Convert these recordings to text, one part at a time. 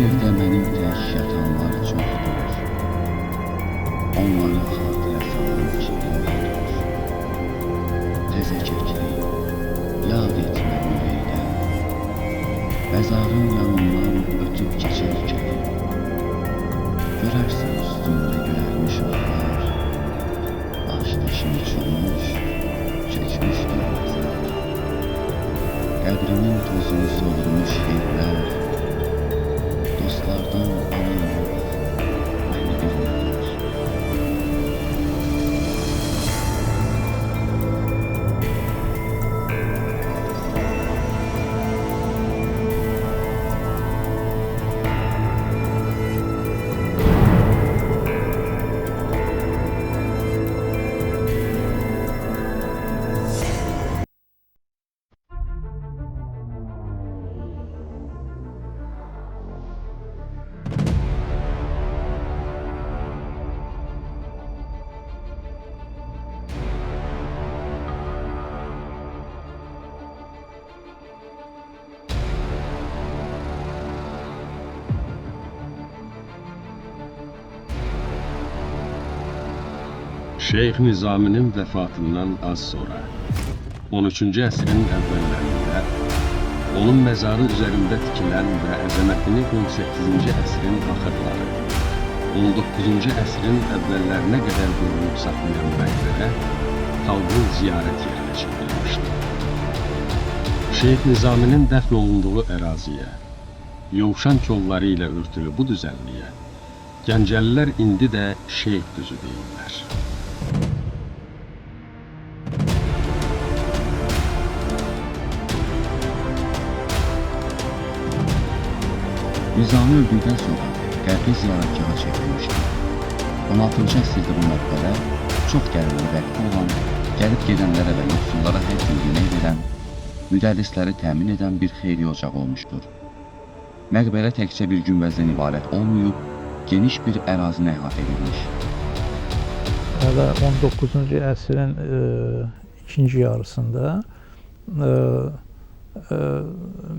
evdə mənim tək yatanlar çoxdur. Onları xatirə salan ki yoxdur. Təzə kəkli, yad et məni ürəkdən. Məzarın yanından ötüb keçərkən görərsən üstündə göyərmiş otlar, baş daşı uçulmuş, çökmüşdür məzar. Qəbrimin tozunu sovurmuş yerlər, dostlardan aman yox, məni bir nəfər. Şeyx Nizaminin vəfatından az sonra 13-cü əsrin əvvəllərində onun məzarı üzərində tikilən və əzəmətini 18-ci əsrin axırları, 19-cu əsrin əvvəllərinə qədər qoruyub saxlayan məqbərə xalqın ziyarət yerinə çevrilmişdi. Şeyx Nizaminin dəfn olunduğu əraziyə, yovşan kolları ilə örtülü bu düzənliyə Gəncəlilər indi də Şeyx düzü deyirlər. Nizami öldükdən sonra qəbri ziyarətgaha çevrilmişdi. 16-cı əsrdə bu məqbərə çox gəlirli vəqfi olan, gəlib gedənlərə və yoxsullara hər gün yemək verən, müdərrisləri təmin edən bir xeyriyə ocağı olmuşdur. Məqbərə təkcə bir günbəzdən ibarət olmayıb, geniş bir ərazini əhatə edilmiş. Hələ 19-cu əsrin ikinci yarısında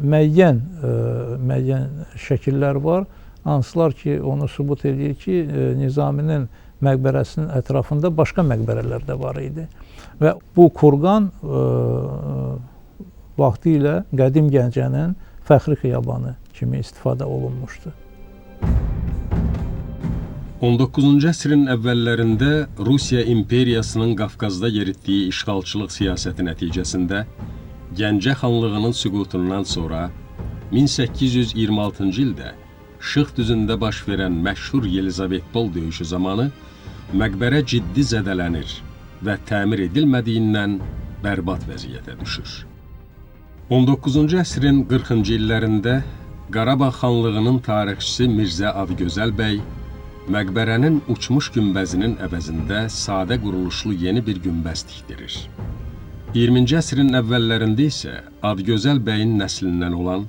müəyyən şəkillər var, hansılar ki, onu sübut edir ki, Nizaminin məqbərəsinin ətrafında başqa məqbərələr də var idi. Və bu kurqan vaxtilə qədim Gəncənin fəxri xiyabanı kimi istifadə olunmuşdu. 19-cu əsrin əvvəllərində Rusiya İmperiyasının Qafqazda yeritdiyi işğalçılıq siyasəti nəticəsində Gəncə xanlığının süqutundan sonra 1826-cı ildə Şıx düzündə baş verən məşhur Yelizavetpol döyüşü zamanı məqbərə ciddi zədələnir və təmir edilmədiyindən bərbad vəziyyətə düşür. 19-cu əsrin 40-cı illərində Qarabağ xanlığının tarixçisi Mirzə Adıgözəl bəy məqbərənin uçmuş günbəzinin əvəzində sadə quruluşlu yeni bir günbəz tikdirir. 20-ci əsrin əvvəllərində isə Adıgözəl bəyin nəslindən olan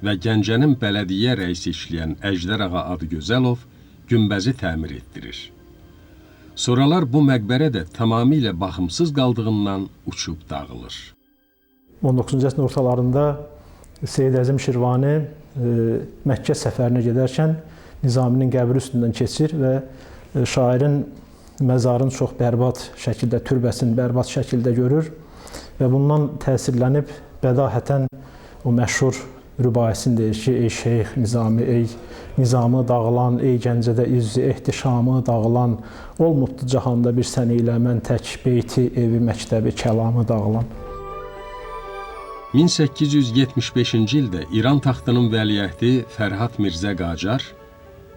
və Gəncənin bələdiyyə rəisi işləyən Əjdər ağa Adıgözəlov günbəzi təmir etdirir. Sonralar bu məqbərə də tamamilə baxımsız qaldığından uçub dağılır. 19-cu əsrin ortalarında Seyid Əzim Şirvani Məkkə səfərinə gedərkən Nizaminin qəbri üstündən keçir və şairin məzarını çox bərbad şəkildə, türbəsini bərbad şəkildə görür və bundan təsirlənib bədahətən o məşhur rübaisini deyir ki, ey Şeyx Nizami, ey Nizamı dağılan, ey Gəncədə izzi ehtişamı dağılan, olmubdu cahanda bir sən ilə mən tək beyti, evi, məktəbi, kəlamı dağılan. 1875-ci ildə İran taxtının vəliəhdi Fərhad Mirzə Qacar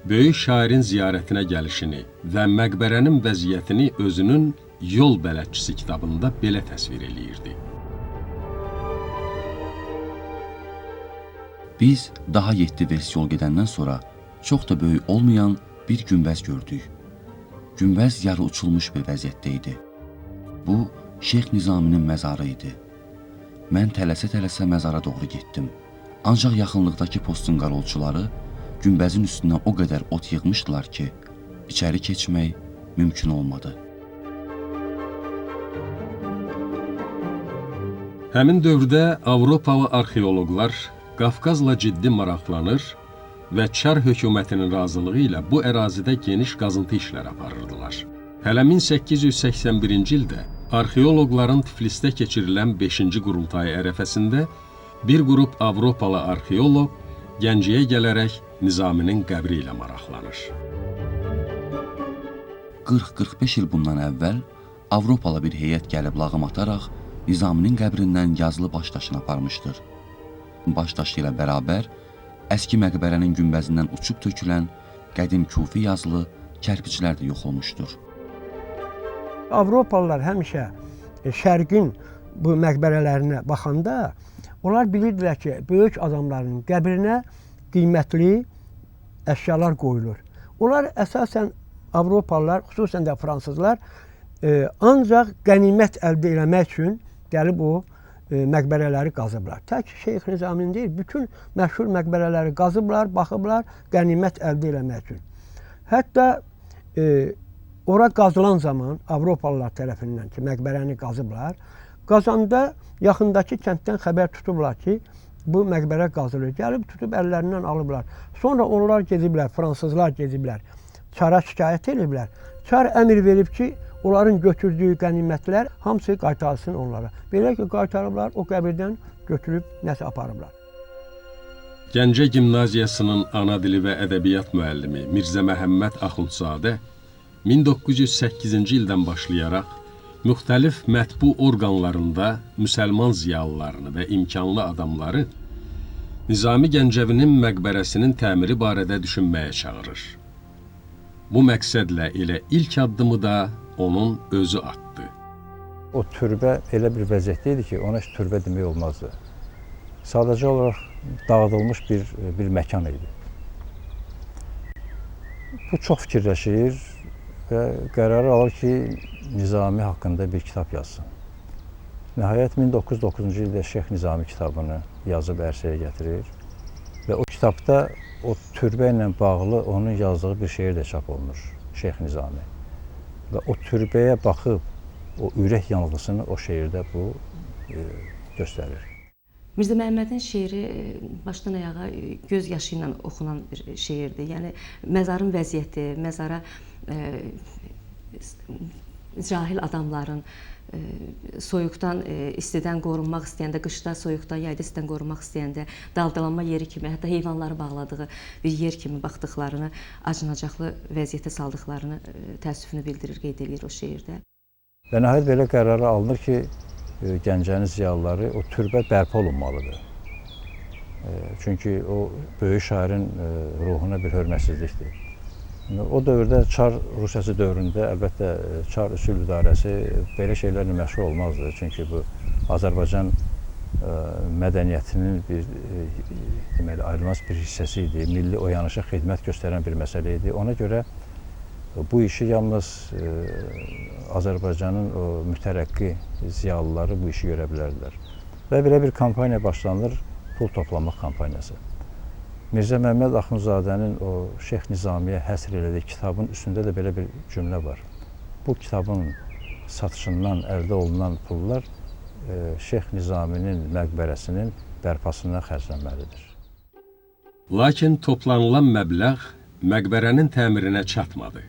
böyük şairin ziyarətinə gəlişini və məqbərənin vəziyyətini özünün Yol Bələdçisi kitabında belə təsvir eləyirdi. Biz daha 7 vers yol gedəndən sonra çox da böyük olmayan bir günbəz gördük. Günbəz yarı uçulmuş bir vəziyyətdə idi. Bu, Şeyx Nizaminin məzarı idi. Mən tələsə-tələsə məzara doğru getdim. Ancaq yaxınlıqdakı postun qarovulçuları günbəzin üstünə o qədər ot yığmışdılar ki, içəri keçmək mümkün olmadı. Həmin dövrdə Avropalı arxeoloqlar Qafqazla ciddi maraqlanır və Çar hökumətinin razılığı ilə bu ərazidə geniş qazıntı işləri aparırdılar. Hələ 1881-ci ildə arxeoloqların Tiflisdə keçirilən 5-ci qurultayı ərəfəsində bir qrup Avropalı arxeoloq Gəncəyə gələrək Nizaminin qəbri ilə maraqlanır. 40-45 il bundan əvvəl Avropalı bir heyət gəlib lağım ataraq Nizaminin qəbrindən yazılı baş daşını aparmışdır. Baş daşı ilə bərabər əski məqbərənin günbəzindən uçub tökülən qədim kufi yazılı kərpiçlər də yox olmuşdur. Avropalılar həmişə Şərqin bu məqbərələrinə baxanda onlar bilirdilər ki, böyük adamların qəbrinə qiymətli əşyalar qoyulur. Onlar əsasən Avropalılar, xüsusən də fransızlar ancaq qənimət əldə eləmək üçün gəlib o məqbərələri qazıblar. Tək Şeyx Nizaminin deyil, bütün məşhur məqbərələri qazıblar, baxıblar qənimət əldə eləmək üçün. Hətta ora qazılan zaman Avropalılar tərəfindən ki, məqbərəni qazıblar, qazanda yaxındakı kənddən xəbər tutublar ki, bu məqbərə qazılır. Gəlib tutub əllərindən alıblar. Sonra onlar gediblər, fransızlar gediblər. Çara şikayət ediblər. Çar əmr verib ki, onların götürdüyü qənimətlər hamısı qaytarılsın onlara. Belə ki, qaytarıblar, o qəbirdən götürüb nəsə aparıblar. Gəncə Gimnaziyasının ana dili və ədəbiyyat müəllimi Mirzə Məhəmməd Axundzadə 1908-ci ildən başlayaraq müxtəlif mətbu orqanlarında müsəlman ziyalılarını və imkanlı adamları Nizami Gəncəvinin məqbərəsinin təmiri barədə düşünməyə çağırır. Bu məqsədlə elə ilk addımı da onun özü atdı. O türbə elə bir vəziyyətdə idi ki, ona heç türbə demək olmazdı. Sadəcə olaraq dağıdılmış bir məkan idi. Bu çox fikirləşir və qərarı alır ki, Nizami haqqında bir kitab yazsın. Nəhayət 1909-cu ildə Şeyx Nizami kitabını yazıb ərsəyə gətirir və o kitabda o türbə ilə bağlı onun yazdığı bir şeir də çap olunur, Şeyx Nizami. Və o türbəyə baxıb o ürək yanğısını o şeirdə bu göstərir. Mirzə Məhəmmədin şeiri başdan ayağa göz yaşı ilə oxunan bir şeirdir. Yəni məzarın vəziyyəti, məzara cahil adamların soyuqdan, istidən qorunmaq istəyəndə, qışda soyuqdan, yayda istidən qorunmaq istəyəndə daldalanma yeri kimi, hətta heyvanları bağladığı bir yer kimi baxdıqlarını, acınacaqlı vəziyyətə saldıqlarını təəssüfünü bildirir, qeyd eləyir o şeirdə. Və nəhayət belə qərarı alınır ki, Gəncənin ziyalıları o türbə bərpa olunmalıdır. Çünki o böyük şairin ruhuna bir hörmətsizlikdir. O dövrdə Çar Rusiyası dövründə əlbəttə Çar üsul idarəsi belə şeylərlə məşğul olmazdı. Çünki bu Azərbaycan mədəniyyətinin bir deməli ayrılmaz bir hissəsi idi. Milli oyanışa xidmət göstərən bir məsələ idi. Ona görə bu işi yalnız Azərbaycanın o mütərəqqi ziyalıları bu işi görə bilərdilər. Və belə bir kampaniya başlanılır, pul toplamaq kampaniyası. Mirzə Məhəmməd Axundzadənin o Şeyx Nizamiyə həsr elədiyi kitabın üstündə də belə bir cümlə var. Bu kitabın satışından əldə olunan pullar Şeyx Nizaminin məqbərəsinin bərpasına xərclənməlidir. Lakin toplanılan məbləğ məqbərənin təmirinə çatmadı.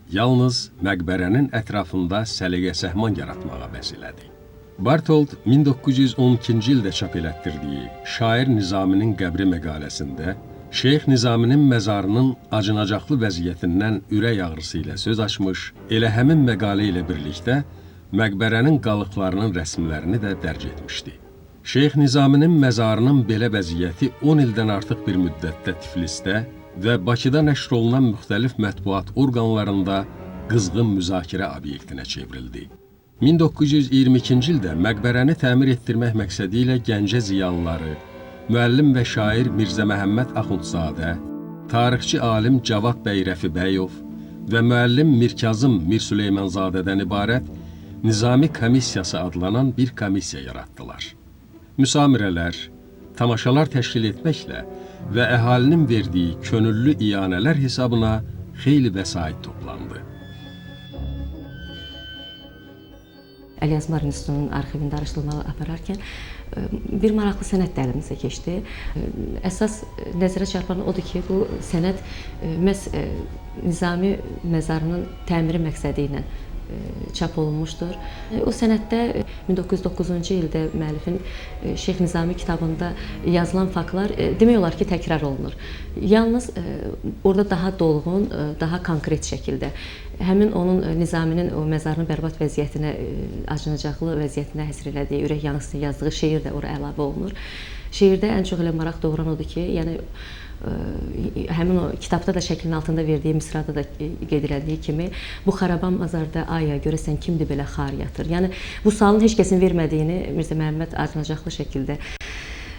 Yalnız məqbərənin ətrafında səliqə-səhman yaratmağa bəs elədi. Bartold 1912-ci ildə çap elətdirdiyi Şair Nizaminin qəbri məqaləsində Şeyx Nizaminin məzarının acınacaqlı vəziyyətindən ürək ağrısı ilə söz açmış, elə həmin məqalə ilə birlikdə məqbərənin qalıqlarının rəsmlərini də dərc etmişdi. Şeyx Nizaminin məzarının belə vəziyyəti 10 ildən artıq bir müddətdə Tiflisdə və Bakıda nəşr olunan müxtəlif mətbuat orqanlarında qızğın müzakirə obyektinə çevrildi. 1922-ci ildə məqbərəni təmir etdirmək məqsədi ilə Gəncə ziyalıları, müəllim və şair Mirzə Məhəmməd Axundzadə, tarixçi alim Cavad bəy Rəfibəyov və müəllim Mirkazım Mirsüleymanzadədən ibarət Nizami Komissiyası adlanan bir komissiya yaratdılar. Müsamirələr, tamaşalar təşkil etməklə və əhalinin verdiyi könüllü iyanələr hesabına xeyli vəsait toplandı. Əlyazmalar İnstitutunun arxivində araşdırmalar apararkən Bir maraqlı sənəd də əlimizə keçdi. Əsas nəzərə çarpan odur ki, bu sənəd məhz Nizami məzarının təmiri məqsədi ilə çap olunmuşdur. O sənəddə 1909-cu ildə müəllifin Şeyx Nizami kitabında yazılan faktlar demək olar ki, təkrar olunur. Yalnız orada daha dolğun, daha konkret şəkildə həmin onun Nizaminin o məzarının bərbad vəziyyətinə, acınacaqlı vəziyyətinə həsr elədiyi, ürək yanğısına yazdığı şeir də ora əlavə olunur. Şeirdə ən çox elə maraq doğuran odur ki, yəni həmin o kitabda da şəklin altında verdiyi misrada da qeyd elədiyi kimi bu xaraba mazarda aya görəsən kimdir belə xar yatır. Yəni bu sualın heç kəsin vermədiyini Mirzə Məhəmməd acınacaqlı şəkildə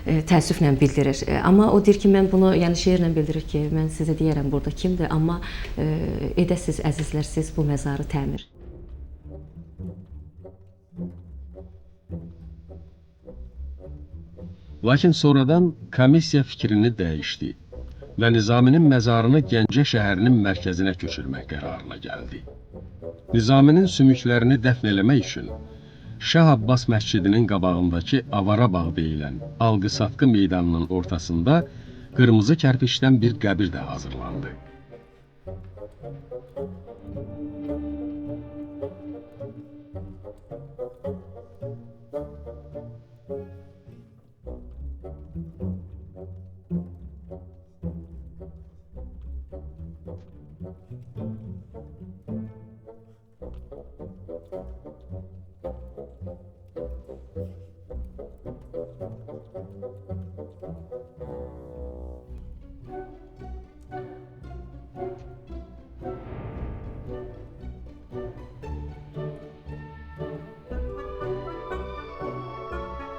təəssüflə bildirir. Amma o deyir ki, mən bunu, yəni şeirlə bildirir ki, mən sizə deyərəm burada kimdir, amma edəsiz əzizlər siz bu məzarı təmir. Lakin sonradan komissiya fikrini dəyişdi və Nizaminin məzarını Gəncə şəhərinin mərkəzinə köçürmək qərarına gəldi. Nizaminin sümüklərini dəfn eləmək üçün Şah Abbas məscidinin qabağındakı Avara bağ deyilən alqı-satqı meydanının ortasında qırmızı kərpiçdən bir qəbir də hazırlandı.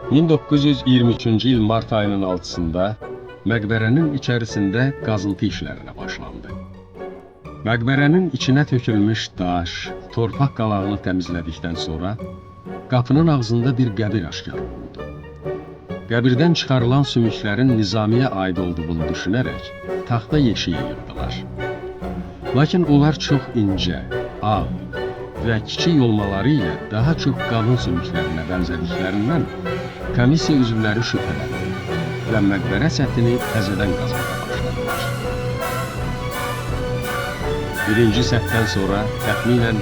...1923-cü il mart ayının 6-sında məqbərənin içərisində qazıntı işlərinə başlandı. Məqbərənin içinə tökülmüş daş, torpaq qalağını təmizlədikdən sonra qapının ağzında bir qəbir aşkar olundu. Qəbirdən çıxarılan sümüklərin Nizamiyə aid olduğunu düşünərək taxta yeşiyə yığdılar. Lakin onlar çox incə, ağ və kiçik olmaları ilə daha çox qadın sümüklərinə bənzədiklərindən komissiya üzvləri şübhələndi və məqbərə səthini təzədən qazmağa başladılar. Birinci səthdən sonra təxminən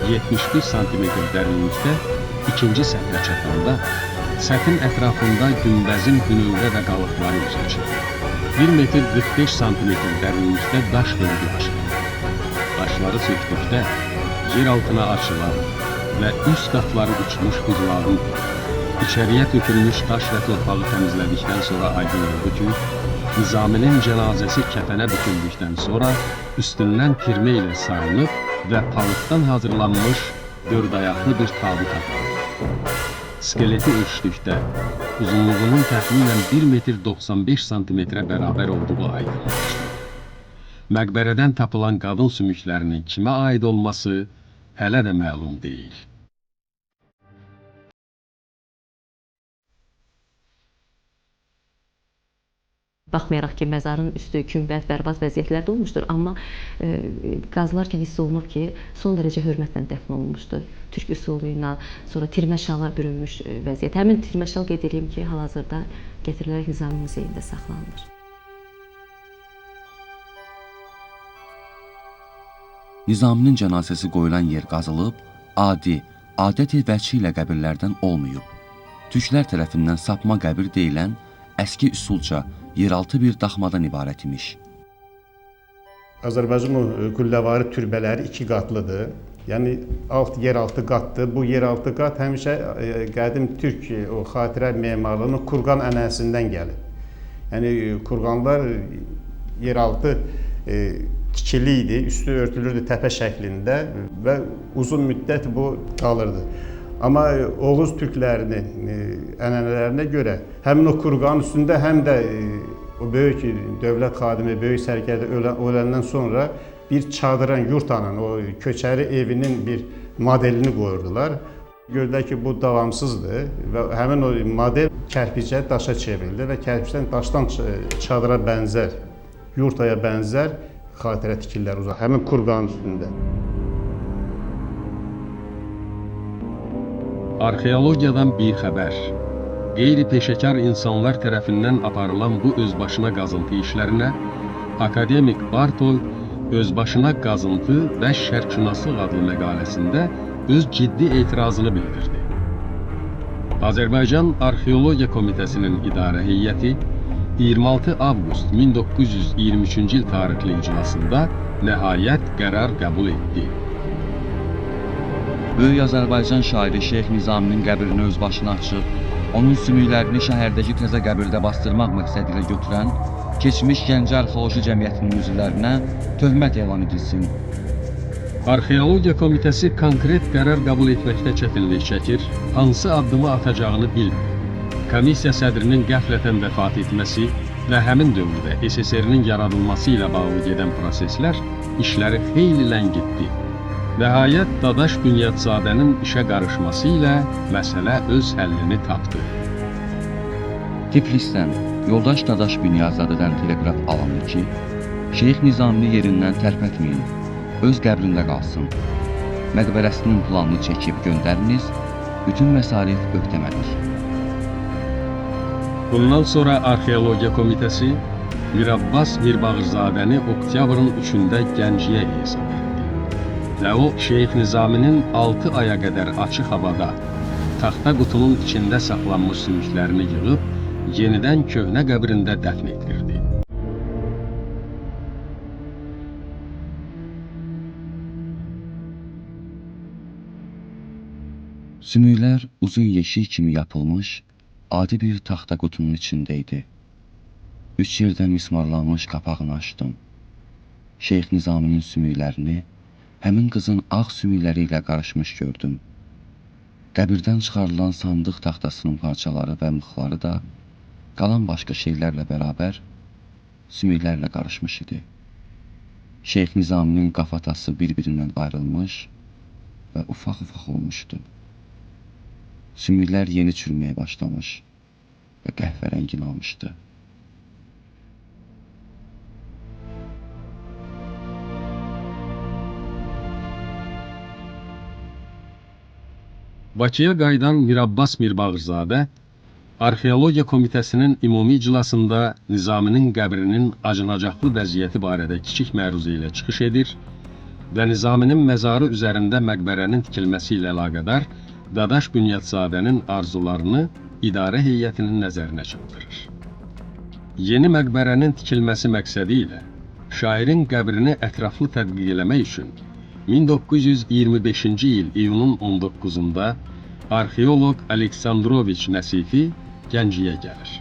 71 santimetr dərinlikdə ikinci səthə çatanda səthin ətrafında günbəzin hünövrə və qalıqları üzə çıxdı. 1 metr 45 santimetr dərinlikdə daş bölgü aşkar. Daşları söktükdə yer altına açılan və üst qatları uçmuş bir lağım İçəriyə tökülmüş daş və torpağı təmizlədikdən sonra aydın oldu ki, Nizaminin cənazəsi kəfənə büküldükdən sonra üstündən tirmə ilə sarılıb və palıqdan hazırlanmış dörd ayaqlı bir tabut aparılıb. Skeleti ölçdükdə uzunluğunun təxminən 1 metr 95 santimetrə bərabər olduğu aydınlaşdı. Məqbərədən tapılan qadın sümüklərinin kimə aid olması hələ də məlum deyil. Baxmayaraq ki, məzarın üstü kümbət, bərbad vəziyyətlərdə olmuşdur, amma qazılarkən hiss olunur ki, son dərəcə hörmətlə dəfn olunmuşdur. Türk üsulu ilə, sonra tirmə şala bürünmüş vəziyyət. Həmin tirmə şal qeyd edeyim ki, hal-hazırda gətirilərək Nizami muzeyində saxlanılır. Nizaminin cənazəsi qoyulan yer qazılıb, adi, adət-i vəchi ilə qəbirlərdən olmayıb. Türklər tərəfindən sapma qəbir deyilən əski üsulca yeraltı bir daxmadan ibarət imiş. Azərbaycan qülləvari türbələri iki qatlıdır. Yəni alt yeraltı qatdır. Bu yeraltı qat həmişə qədim türk o xatirə memarlığının kurqan ənənəsindən gəlib. Yəni kurqanlar yeraltı tikili idi, üstü örtülürdü təpə şəklində və uzun müddət bu qalırdı. Amma Oğuz türklərinin ənənələrinə görə həmin o kurqanın üstündə həm də o böyük dövlət xadimi, böyük sərkərdə öləndən sonra bir çadırın, yurtanın, o köçəri evinin bir modelini qoyurdular. Gördülər ki, bu davamsızdır və həmin o model kərpicə daşa çevrildi və kərpicdən daşdan çadıra bənzər, yurtaya bənzər xatirə tikililər uzaq, həmin kurqanın üstündə. Arxeologiyadan bir xəbər. Qeyri-peşəkar insanlar tərəfindən aparılan bu özbaşına qazıntı işlərinə akademik Bartol Özbaşına Qazıntı və Şərqşünaslıq adlı məqaləsində öz ciddi etirazını bildirdi. Azərbaycan Arxeologiya Komitəsinin idarə heyəti 26 avqust 1923-cü il tarixli iclasında nəhayət qərar qəbul etdi. Böyük Azərbaycan şairi Şeyx Nizaminin qəbrini öz başına açıb, onun sümüklərini şəhərdəki təzə qəbirdə bastırmaq məqsədi ilə götürən keçmiş Gəncə Arxeoloji Cəmiyyətinin üzvlərinə töhmət elan edilsin. Arxeologiya Komitəsi konkret qərar qəbul etməkdə çətinlik çəkir, hansı addımı atacağını bilmir. Komissiya sədrinin qəflətən vəfat etməsi və həmin dövrdə SSR-nin yaradılması ilə bağlı gedən proseslər işləri xeyli ləngitdi. Nəhayət, Dadaş Bünyadzadənin işə qarışması ilə məsələ öz həllini tapdı. Tiflisdən yoldaş Dadaş Bünyadzadədən teleqraf alındı ki, Şeyx Nizamini yerindən tərpətməyin, öz qəbrində qalsın. Məqbərəsinin planını çəkib göndəriniz, bütün məsarif öhdəmədir. Bundan sonra Arxeologiya Komitəsi Mirabbas Mirbağırzadəni oktyabrın 3-ündə Gəncəyə ezam etdi. Və o, Şeyx Nizaminin 6 aya qədər açıq havada taxta qutunun içində saxlanmış sümüklərini yığıb, yenidən köhnə qəbrində dəfn etdirdi. Sümüklər uzun yeşik kimi yapılmış adi bir taxta qutunun içində idi. 3 yerdən mismarlanmış qapağını açdım. Şeyx Nizaminin sümüklərini həmin qızın ağ sümükləri ilə qarışmış gördüm. Qəbirdən çıxarılan sandıq taxtasının parçaları və mıxları da qalan başqa şeylərlə bərabər sümüklərlə qarışmış idi. Şeyx Nizaminin qafatası bir-birindən ayrılmış və ufaq-ufaq olmuşdu. Sümüklər yeni çürüməyə başlamış və qəhvərəngini almışdı. Bakıya qayıdan Mirabbas Mirbağırzadə Arxeologiya Komitəsinin ümumi iclasında Nizaminin qəbrinin acınacaqlı vəziyyəti barədə kiçik məruzə ilə çıxış edir və Nizaminin məzarı üzərində məqbərənin tikilməsi ilə əlaqədar Dadaş Bünyadzadənin arzularını idarə heyətinin nəzərinə çatdırır. Yeni məqbərənin tikilməsi məqsədi ilə şairin qəbrini ətraflı tədqiq eləmək üçün 1925-ci il iyunun 19-da arxeoloq Aleksandroviç Nəsifi Gəncəyə gəlir.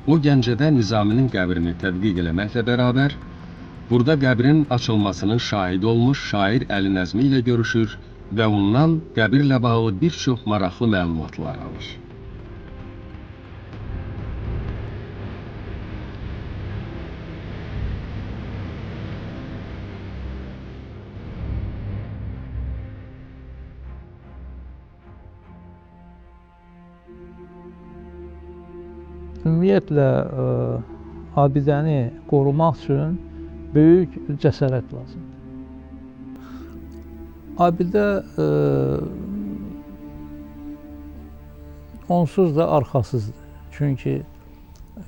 O Gəncədə Nizaminin qəbrini tədqiq eləməklə bərabər, burada qəbrin açılmasının şahidi olmuş şair Əli Nəzmi ilə görüşür və ondan qəbirlə bağlı bir çox maraqlı məlumatlar alır. Ümumiyyətlə, abidəni qorumaq üçün böyük cəsarət lazımdır. Abidə onsuz da arxasızdır. Çünki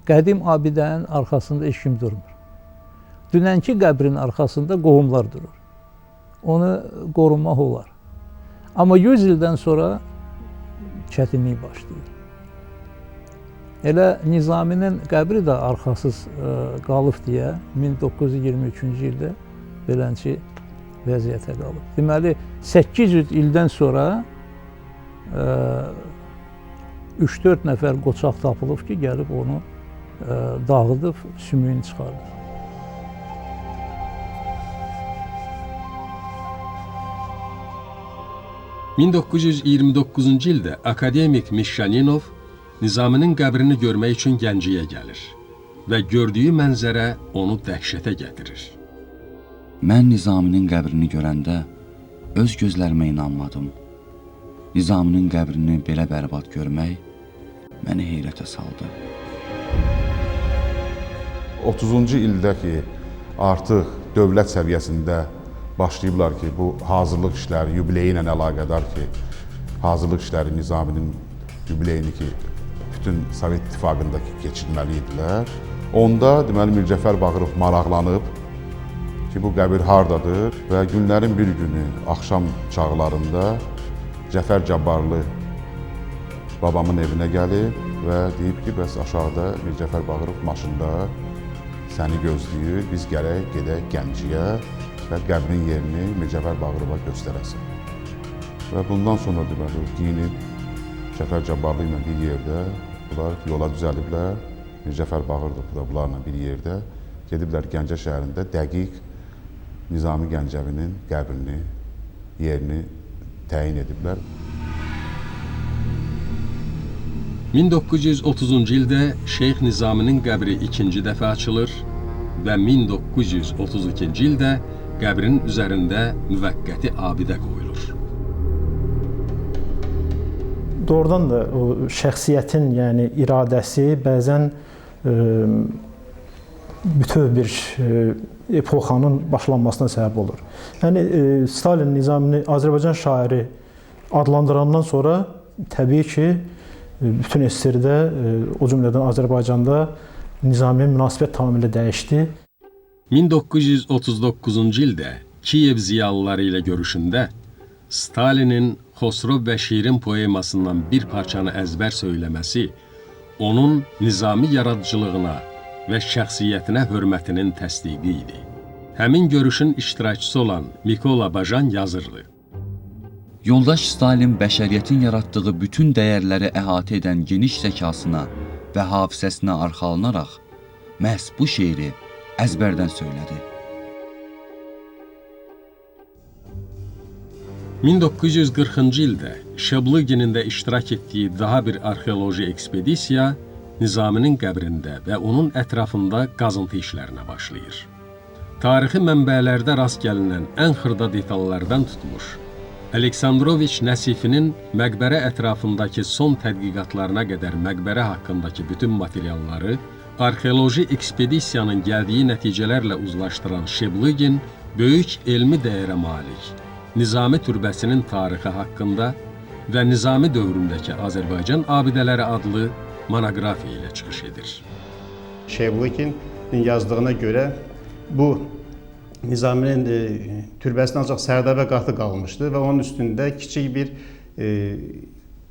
qədim abidənin arxasında heç kim durmur. Dünənki qəbrin arxasında qohumlar durur. Onu qorumaq olar. Amma 100 ildən sonra çətinlik başlayır. Elə Nizaminin qəbri də arxasız qalıb deyə 1923-cü ildə beləncə vəziyyətə qalıb. Deməli, 800 ildən sonra 3-4 nəfər qoçaq tapılıb ki, gəlib onu dağıdıb, sümüyünü çıxardıb. ...1929-cu ildə akademik Mişşaninov Nizaminin qəbrini görmək üçün Gəncəyə gəlir və gördüyü mənzərə onu dəhşətə gətirir. Mən Nizaminin qəbrini görəndə öz gözlərimə inanmadım. Nizaminin qəbrini belə bərbad görmək məni heyrətə saldı. 30-cu ildə ki, artıq dövlət səviyyəsində başlayıblar ki, bu hazırlıq işləri, yubileyi ilə əlaqədar ki, hazırlıq işləri Nizaminin yubileyini ki, bütün Sovet İttifaqındakı keçirməli idilər. Onda deməli Mircəfər Bağırov maraqlanıb ki, bu qəbir hardadır və günlərin bir günü axşam çağlarında Cəfər Cabbarlı babamın evinə gəlib və deyib ki, bəs aşağıda Mircəfər Bağırov maşında səni gözləyir, biz gərək gedək Gəncəyə və qəbrin yerini Mircəfər Bağırova göstərəsən. Və bundan sonra deməli geyinib Cəfər Cabbarlı ilə bir yerdə bunlar yola düzəliblər. Mircəfər Bağırov da bunlarla bir yerdə gediblər Gəncə şəhərində dəqiq Nizami Gəncəvinin qəbrini, yerini təyin ediblər. 1930-cu ildə Şeyx Nizaminin qəbri ikinci dəfə açılır və 1932-ci ildə qəbrin üzərində müvəqqəti abidə qoyulur. Doğrudan da o şəxsiyyətin, yəni iradəsi bəzən bütöv bir epoxanın başlanmasına səbəb olur. Yəni Stalin Nizamini Azərbaycan şairi adlandırandan sonra təbii ki, bütün SSR-də, o cümlədən Azərbaycanda Nizamiyə münasibət tamamilə dəyişdi. 1939-cu ildə Kiyev ziyalıları ilə görüşündə Stalinin Xosrov və Şirin poemasından bir parçanı əzbər söyləməsi onun Nizami yaradıcılığına və şəxsiyyətinə hörmətinin təsdiqi idi. Həmin görüşün iştirakçısı olan Mikola Bajan yazırdı. Yoldaş Stalin bəşəriyyətin yaratdığı bütün dəyərləri əhatə edən geniş zəkasına və hafizəsinə arxalanaraq məhz bu şeiri əzbərdən söylədi. 1940-cı ildə Şeblıginin də iştirak etdiyi daha bir arxeoloji ekspedisiya Nizaminin qəbrində və onun ətrafında qazıntı işlərinə başlayır. Tarixi mənbələrdə rast gəlinən ən xırda detallardan tutmuş, Aleksandroviç Nəsifinin məqbərə ətrafındakı son tədqiqatlarına qədər məqbərə haqqındakı bütün materialları arxeoloji ekspedisiyanın gəldiyi nəticələrlə uzlaşdıran Şeblıgin böyük elmi dəyərə malik Nizami türbəsinin tarixi haqqında və Nizami dövründəki Azərbaycan abidələri adlı monoqrafiya ilə çıxış edir. Şeblıginin yazdığına görə bu Nizaminin türbəsinin ancaq sərdabə qatı qalmışdı və onun üstündə kiçik bir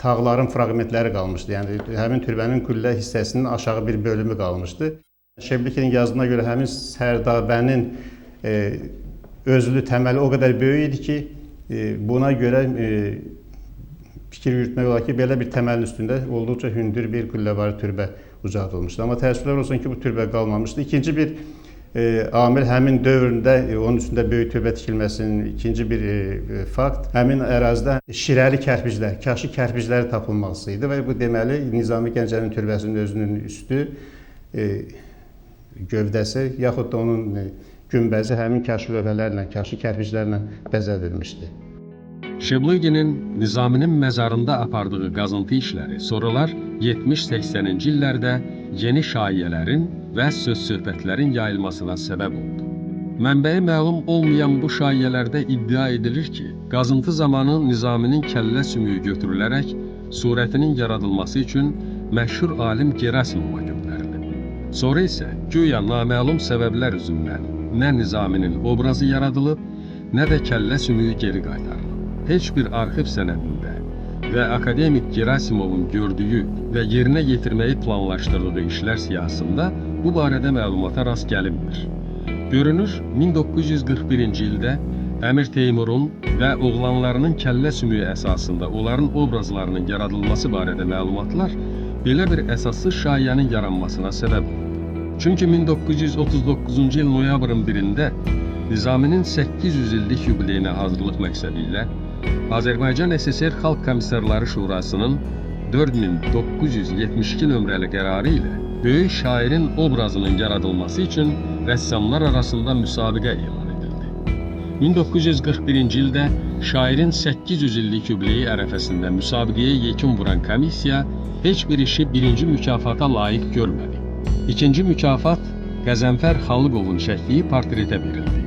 tağların fraqmentləri qalmışdı. Yəni həmin türbənin qüllə hissəsinin aşağı bir bölümü qalmışdı. Şeblıginin yazdığına görə həmin sərdabənin özlü təməli o qədər böyük idi ki, buna görə fikir yürütmək olar ki, belə bir təməlin üstündə olduqca hündür bir qülləvari türbə ucaldılmışdı. Amma təəssüflər olsun ki, bu türbə qalmamışdı. İkinci bir amil həmin dövründə onun üstündə böyük türbə tikilməsinin ikinci bir fakt, həmin ərazidə şirəli kərpiclər, kaşı kərpicləri tapılması idi və bu deməli Nizami Gəncəvinin türbəsinin özünün üstü, gövdəsi yaxud da onun günbəzi həmin kaşı lövhələrlə, kaşı kərpiclərlə bəzədilmişdi. Şeblıginin Nizaminin məzarında apardığı qazıntı işləri sonralar 70-80-ci illərdə yeni şayələrin və söz-söhbətlərin yayılmasına səbəb oldu. Mənbəyi məlum olmayan bu şayələrdə iddia edilir ki, qazıntı zamanı Nizaminin kəllə sümüyü götürülərək surətinin yaradılması üçün məşhur alim Gerasimova göndərilib. Sonra isə güya naməlum səbəblər üzündən nə Nizaminin obrazı yaradılıb, nə də kəllə sümüyü geri qaytarılıb. Heç bir arxiv sənədində və akademik Gerasimovun gördüyü və yerinə yetirməyi planlaşdırdığı işlər siyahısında bu barədə məlumata rast gəlinmir. Görünür, 1941-ci ildə Əmir Teymurun və oğlanlarının kəllə sümüyü əsasında onların obrazlarının yaradılması barədə məlumatlar belə bir əsassız şayənin yaranmasına səbəb oldu. Çünki 1939-cu il noyabrın 1-də Nizaminin 800 illik yubileyinə hazırlıq məqsədi ilə Azərbaycan SSR Xalq Komissarları Şurasının 4972 nömrəli qərarı ilə böyük şairin obrazının yaradılması üçün rəssamlar arasında müsabiqə elan edildi. 1941-ci ildə şairin 800 illik yubileyi ərəfəsində müsabiqəyə yekun vuran komissiya heç bir işi birinci mükafata layiq görmədi. İkinci mükafat Qəzənfər Xalıqovun çəkdiyi portretə verildi.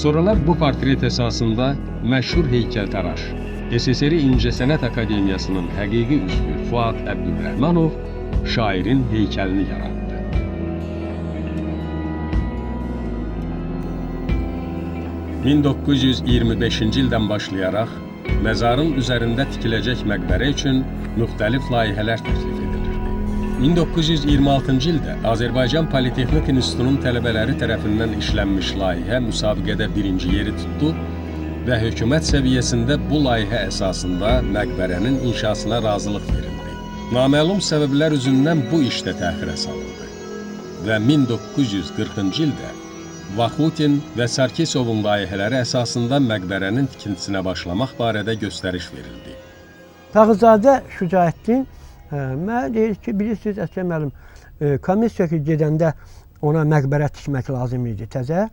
Sonralar bu portret əsasında məşhur heykəltaraş, SSR İncəsənət Akademiyasının həqiqi üzvü Fuad Əbdürrəhmanov şairin heykəlini yaratdı. ...1925-ci ildən başlayaraq məzarın üzərində tikiləcək məqbərə üçün müxtəlif layihələr təklif edilirdi. 1926-cı ildə Azərbaycan Politexnik İnstitutunun tələbələri tərəfindən işlənmiş layihə müsabiqədə birinci yeri tutdu və hökumət səviyyəsində bu layihə əsasında məqbərənin inşasına razılıq verildi. Naməlum səbəblər üzündən bu iş də təxirə salındı və 1940-cı ildə Vaxutin və Sarkisovun layihələri əsasında məqbərənin tikintisinə başlamaq barədə göstəriş verildi. Tağızadə Şücaəddin mənə deyir ki, bilirsiniz Əsgər müəllim, komissiya ki gedəndə ona məqbərə tikmək lazım idi təzə.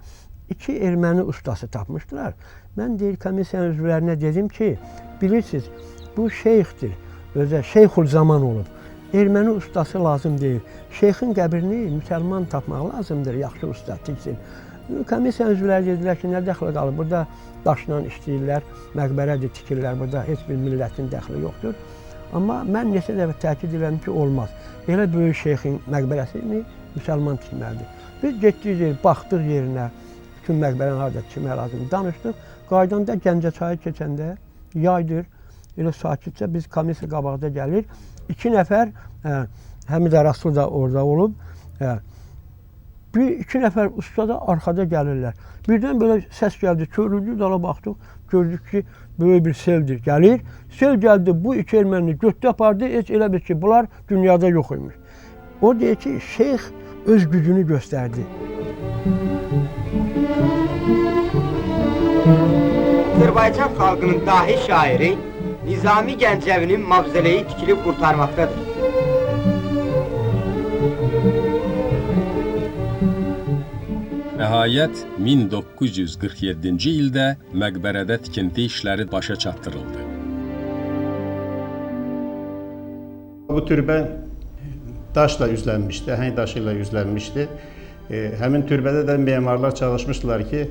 2 erməni ustası tapmışdılar. Mən deyir komissiyanın üzvlərinə dedim ki, bilirsiniz bu şeyxdir, özə şeyxul zaman olub. Erməni ustası lazım deyil. Şeyxin qəbrini müsəlman tapmaq lazımdır, yaxşı usta tiksin. Komissiyanın üzvləri dedilər ki, nə dəxli qalır, burada daşla işləyirlər, məqbərədir tikirlər, burada heç bir millətin dəxli yoxdur. Amma mən neçə dəfə təkid edirəm ki, olmaz. Elə böyük şeyxin məqbərəsini müsəlman tikməlidir. Biz getdik, yer, baxdıq yerinə, bütün məqbərəni harada tikmək lazımdır, danışdıq. Qaydanda Gəncə çayı keçəndə yaydır, elə sakitcə biz komissiya qabaqda gəlir. 2 nəfər, Həmid Əraslı da orada olub, bir iki nəfər usta da arxada gəlirlər. Birdən belə səs gəldi, körüldü, dala baxdıq, gördük ki, böyük bir seldir, gəlir. Sel gəldi, bu iki ermənini götdü apardı, heç elə bil ki, bunlar dünyada yox imiş. O deyir ki, şeyx öz gücünü göstərdi. Azərbaycan xalqının dahi şairi Nizami Gəncəvinin mavzoleyi tikilib qurtarmaqdadır. Nəhayət 1947-ci ildə məqbərədə tikinti işləri başa çatdırıldı. Bu türbə daşla üzlənmişdi, əhəng daşı ilə üzlənmişdi. Həmin türbədə də memarlar çalışmışdılar ki,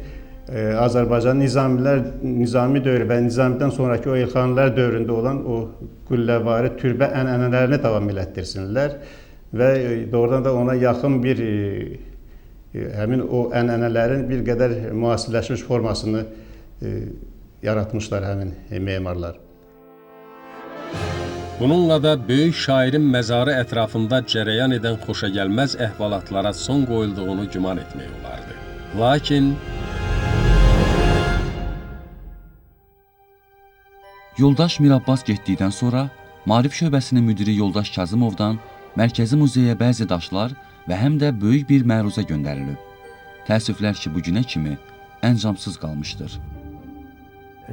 Azərbaycan Nizami dövrü və Nizamidən sonraki o Elxanilər dövründə olan o qülləvari türbə ənənələrini davam elətdirsinlər və doğrudan da ona yaxın bir həmin o ənənələrin bir qədər müasirləşmiş formasını yaratmışlar həmin memarlar. Bununla da böyük şairin məzarı ətrafında cərəyan edən xoşagəlməz əhvalatlara son qoyulduğunu güman etmək olardı. Lakin Yoldaş Mirabbas getdikdən sonra Maarif şöbəsinin müdiri Yoldaş Kazımovdan Mərkəzi Muzeyə bəzi daşlar və həm də böyük bir məruzə göndərilib. Təəssüflər ki, bu günə kimi əncamsız qalmışdır.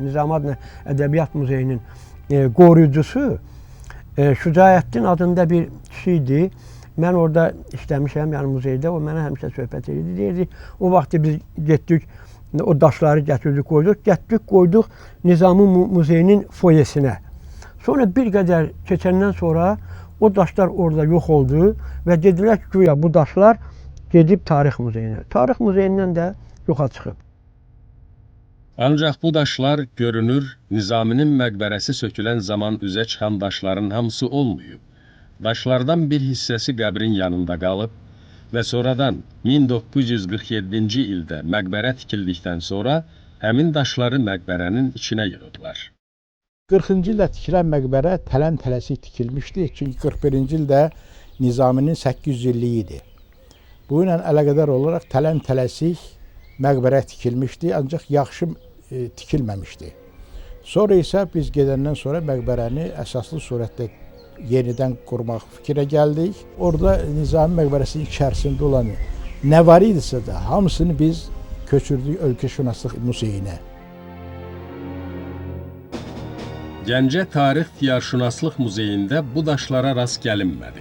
Nizami adına Ədəbiyyat Muzeyinin qoruyucusu Şücaəddin adında bir kişi idi. Mən orada işləmişəm, yəni muzeydə. O mənə həmişə söhbət edirdi. Deyirdi, o vaxtı biz getdik, o daşları gətirdik, qoyduq. Getdik, qoyduq Nizami Muzeyinin foyesinə. Sonra bir qədər keçəndən sonra o daşlar orada yox oldu və dedilər ki, güya bu daşlar gedib Tarix Muzeyinə. Tarix Muzeyindən də yoxa çıxıb. Ancaq bu daşlar görünür, Nizaminin məqbərəsi sökülən zaman üzə çıxan daşların hamısı olmayıb. Daşlardan bir hissəsi qəbrin yanında qalıb və sonradan 1947-ci ildə məqbərə tikildikdən sonra həmin daşları məqbərənin içinə yığıblar. 40-cı ildə tikilən məqbərə tələm-tələsik tikilmişdi. Çünki 41-ci ildə Nizaminin 800 illiyi idi. Bununla əlaqədar olaraq tələm-tələsik məqbərə tikilmişdi, ancaq yaxşı tikilməmişdi. Sonra isə biz gedəndən sonra məqbərəni əsaslı surətdə yenidən qurmaq fikrə gəldik. Orada Nizami məqbərəsinin içərisində olan nə var idisə də hamısını biz köçürdük Ölkəşünaslıq Muzeyinə. Gəncə Tarix Diyarşünaslıq Muzeyində bu daşlara rast gəlinmədi.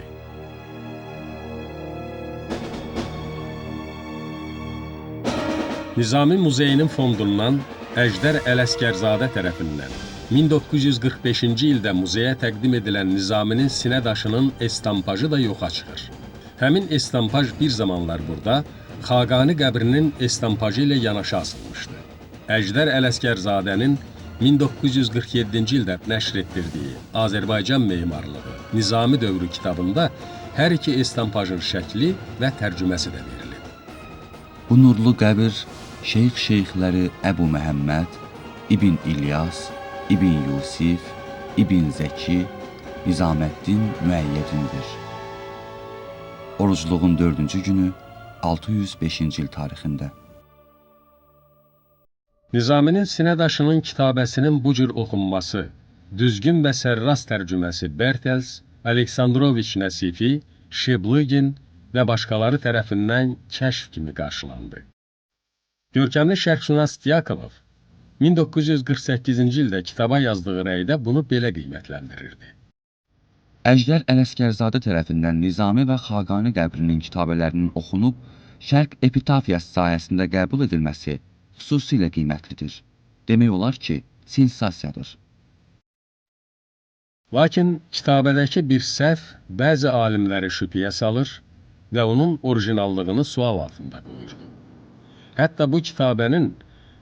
Nizami Muzeyinin fondundan Əjdər Ələsgərzadə tərəfindən 1945-ci ildə muzeyə təqdim edilən Nizaminin sinə daşının estampajı da yoxa çıxır. Həmin estampaj bir zamanlar burada Xaqani qəbrinin estampajı ilə yanaşı asılmışdı. Əjdər Ələsgərzadənin 1947-ci ildə nəşr etdirdiyi Azərbaycan memarlığı Nizami dövrü kitabında hər iki estampajın şəkli və tərcüməsi də verilib. Bu nurlu qəbir şeyx şeyxləri Əbu Məhəmməd, İbn İlyas, İbn Yusif, İbn Zəki, Nizaməddin Müəyyədindir. Orucluğun 4-cü günü 605-ci il tarixində. Nizaminin sinədaşının kitabəsinin bu cür oxunması, düzgün və sərrast tərcüməsi Bertels, Aleksandroviç Nəsifi, Şeblıgin və başqaları tərəfindən kəşf kimi qarşılandı. Görkəmli şərqşünas Dyakonov 1948-ci ildə kitaba yazdığı rəydə bunu belə qiymətləndirirdi. Əjdər Ələsgərzadə tərəfindən Nizami və Xaqani qəbrinin kitabələrinin oxunub Şərq epitafiyası sahəsində qəbul edilməsi xüsusilə qiymətlidir. Demək olar ki, sensasiyadır. Lakin kitabədəki bir səhv bəzi alimləri şübhəyə salır və onun orijinallığını sual altında qoyurdu. Hətta bu kitabənin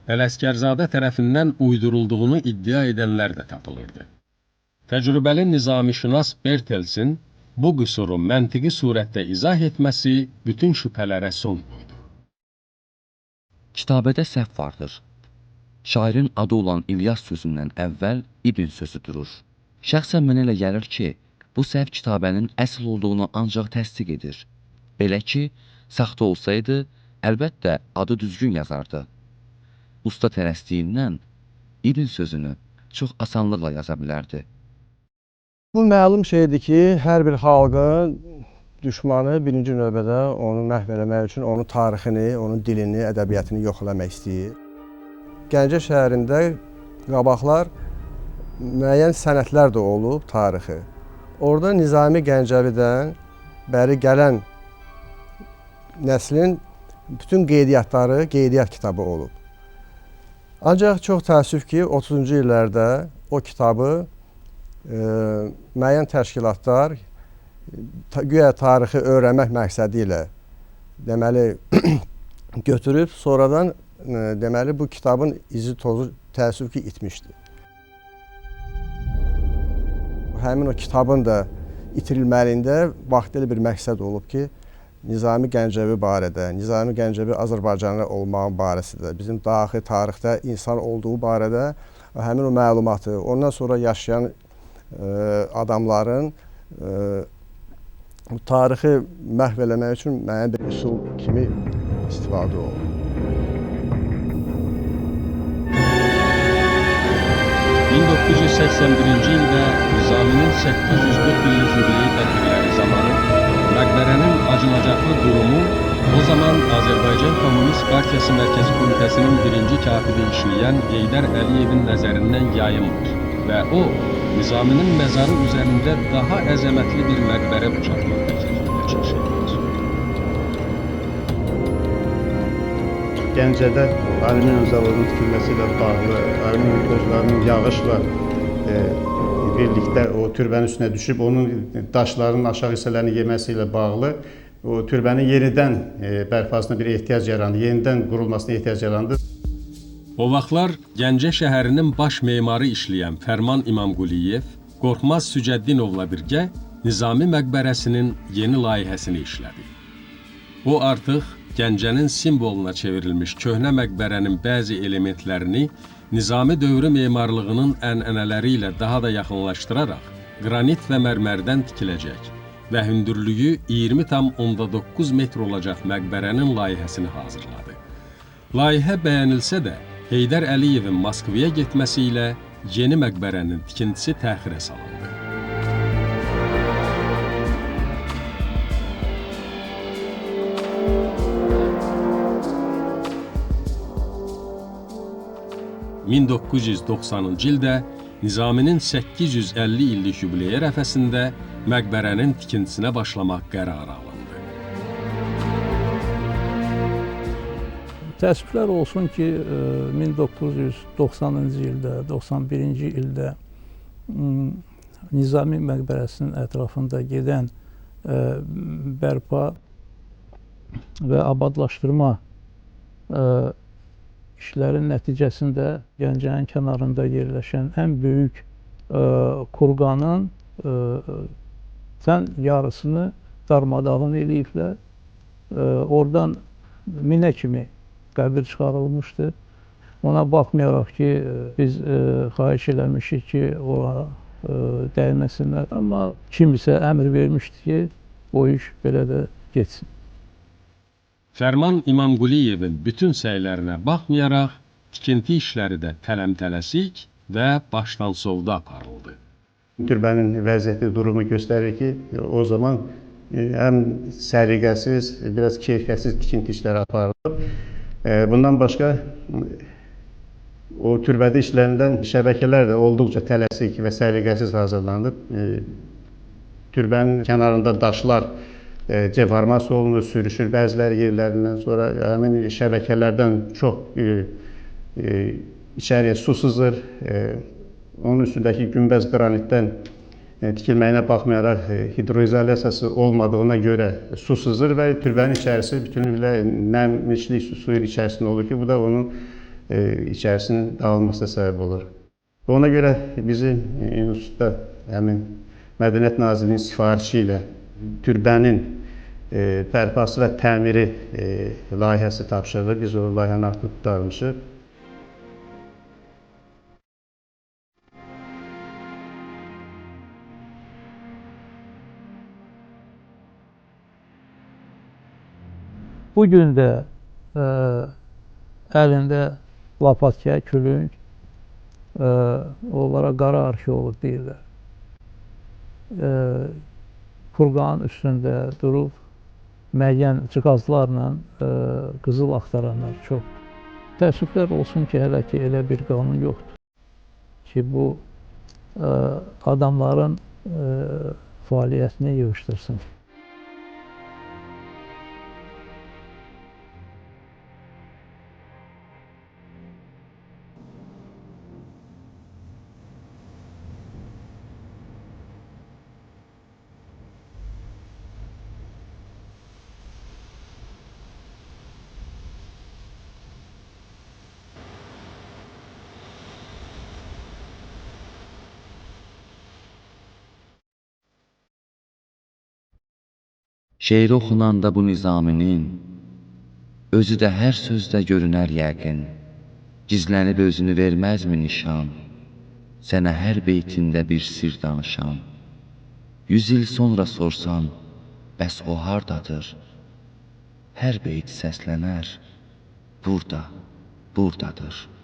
Ələsgərzadə tərəfindən uydurulduğunu iddia edənlər də tapılırdı. Təcrübəli nizamişünas Bertelsin bu qüsuru məntiqi surətdə izah etməsi bütün şübhələrə son qoydu. Kitabədə səhv vardır. Şairin adı olan İlyas sözündən əvvəl İbn sözü durur. Şəxsən mənə elə gəlir ki, bu səhv kitabənin əsl olduğunu ancaq təsdiq edir. Belə ki, saxta olsaydı, əlbəttə adı düzgün yazardı. Usta tələsdiyindən İbn sözünü çox asanlıqla yaza bilərdi. Bu məlum şeydir ki, hər bir xalqın düşmanı birinci növbədə onu məhv eləmək üçün onun tarixini, onun dilini, ədəbiyyatını yox eləmək istəyir. Gəncə şəhərində qabaqlar müəyyən sənədlər də olub tarixi. Orada Nizami Gəncəvidən bəri gələn nəslin bütün qeydiyyatları qeydiyyat kitabı olub. Ancaq çox təəssüf ki, 30-cu illərdə o kitabı müəyyən təşkilatlar güya tarixi öyrənmək məqsədi ilə deməli götürüb sonradan deməli bu kitabın izi tozu təəssüf ki itmişdi. Həmin o kitabın da itirilməliyində vaxtilə bir məqsəd olub ki, Nizami Gəncəvi barədə, Nizami Gəncəvi Azərbaycanlı olmağın barəsində, bizim daxili tarixdə insan olduğu barədə həmin o məlumatı, ondan sonra yaşayan adamların tarixi məhv eləmək üçün müəyyən bir üsul kimi istifadə olunur. 1981-ci ildə Nizaminin 840 illik yubileyi tədbirləri zamanı məqbərənin acınacaqlı durumu o zaman Azərbaycan Komünist Partiyası Mərkəzi Komitəsinin birinci katibi işləyən Heydər Əliyevin nəzərindən yayınmır və o, Nizaminin məzarı üzərində daha əzəmətli bir məqbərə ucaltmaq təklifinə çıxış edir. Gəncədə alüminium zavodunun tikilməsi ilə bağlı alüminium tozlarının yağışla birlikdə o türbənin üstünə düşüb, onun daşlarının aşağı hissələrini yeməsi ilə bağlı o türbənin yenidən bərpasına bir ehtiyac yarandı, yenidən qurulmasına ehtiyac yarandı. O vaxtlar Gəncə şəhərinin baş memarı işləyən Fərman İmamquliyev, Qorxmaz Sücəddinovla birgə Nizami məqbərəsinin yeni layihəsini işlədi. O artıq Gəncənin simvoluna çevrilmiş köhnə məqbərənin bəzi elementlərini Nizami dövrü memarlığının ənənələri ilə daha da yaxınlaşdıraraq qranit və mərmərdən tikiləcək və hündürlüyü 20,9 metr olacaq məqbərənin layihəsini hazırladı. Layihə bəyənilsə də, Heydər Əliyevin Moskvaya getməsi ilə yeni məqbərənin tikintisi təxirə salındı. ...1990-cı ildə Nizaminin 850 illik yubileyi ərəfəsində məqbərənin tikintisinə başlamaq qərarı alındı. Təəssüflər olsun ki, 1990-cı ildə, 91-ci ildə Nizami məqbərəsinin ətrafında gedən bərpa və abadlaşdırma işlərin nəticəsində Gəncənin kənarında yerləşən ən böyük kurqanın yarısını darmadağın eləyiblər. Oradan minə kimi qəbir çıxarılmışdı. Ona baxmayaraq ki, biz xahiş eləmişik ki, ora dəyməsinlər. Amma kimisə əmr vermişdi ki, o iş belə də getsin. Fərman İmamquliyevin bütün səylərinə baxmayaraq, tikinti işləri də tələm-tələsik və başdansovda aparıldı. Türbənin vəziyyəti, durumu göstərir ki, o zaman həm səliqəsiz, biraz keyfiyyətsiz tikinti işləri aparılıb. Bundan başqa o türbədə işlənilən şəbəkələr də olduqca tələsik və səliqəsiz hazırlanıb. Türbənin kənarında daşlar deformasiya olunur, sürüşür bəziləri yerlərindən, sonra həmin şəbəkələrdən çox içəriyə su sızır. Onun üstündəki günbəz qranitdən tikilməyinə baxmayaraq hidroizolyasiyası olmadığına görə su sızır və türbənin içərisi bütünlüklə nəmli suyun içərisində olur ki, bu da onun içərisinin dağılmasına səbəb olur. Ona görə bizim institutda həmin Mədəniyyət Nazirliyinin sifarişi ilə türbənin bərpası və təmiri layihəsi tapşırılır. Biz o layihəni artıq qurtarmışıq. Bu gün də əlində lapatka, külüng, onlara qara arxeoloq deyirlər. Kurqanın üstündə durub müəyyən cihazlarla qızıl axtaranlar çoxdur. Təəssüflər olsun ki, hələ ki elə bir qanun yoxdur ki, bu adamların fəaliyyətini yığışdırsın. Şeiri oxunanda bu Nizaminin, özü də hər sözdə görünər yəqin. Gizlənib özünü verməzmi nişan, sənə hər beytində bir sir danışan. 100 il sonra sorsan, bəs o hardadır? Hər beyt səslənər, burada, buradadır.